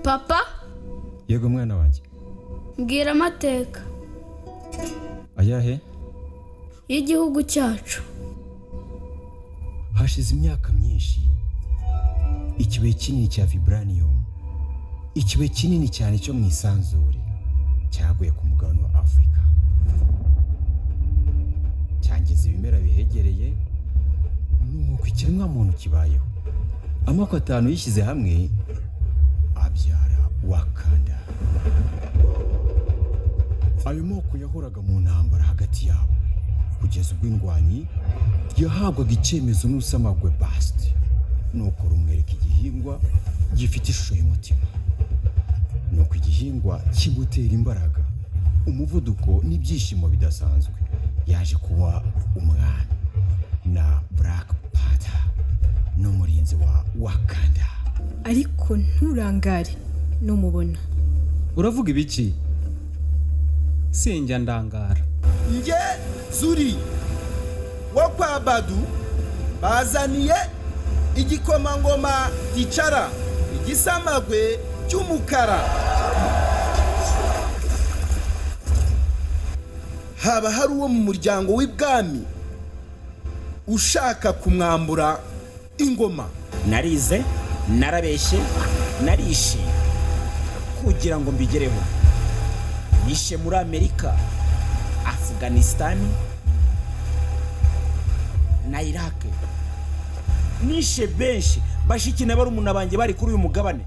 Papa. Yego, mwana wanjye. Mbwira amateka. Ayahe? Y'igihugu cyacu. Hashize imyaka myinshi, ikibuye kinini cya vibranium, ikibuye kinini cyane cyo mu isanzure, cyaguye ku mugabane wa Afurika, cyangiza ibimera bihegereye. Nuko ikiremwamuntu kibayeho. Amoko atanu yishyize hamwe abyara Wakanda. Ayo moko yahoraga mu ntambara hagati yabo, kugeza ubwo indwanyi yahabwaga icyemezo n'urusamagwe Basiti, nuko rumwereka igihingwa gifite ishusho y'umutima. Nuko igihingwa kimutera imbaraga, umuvuduko n'ibyishimo bidasanzwe. Yaje kuba umwami na Black Panther n'umurinzi wa Wakanda. Ariko nturangare numubona. Uravuga ibiki? Sinjya ndangara. Nge Zuri wo kwa Badu, bazaniye igikomangoma Ticara, igisamagwe cy'umukara. Haba hari uwo mu muryango w'ibwami ushaka kumwambura ingoma? Narize, narabeshye, narishe kugira ngo mbigereho. Nishe muri Amerika, Afuganisitani na Irake. Nishe benshi, bashiki na barumuna banjye bari kuri uyu mugabane.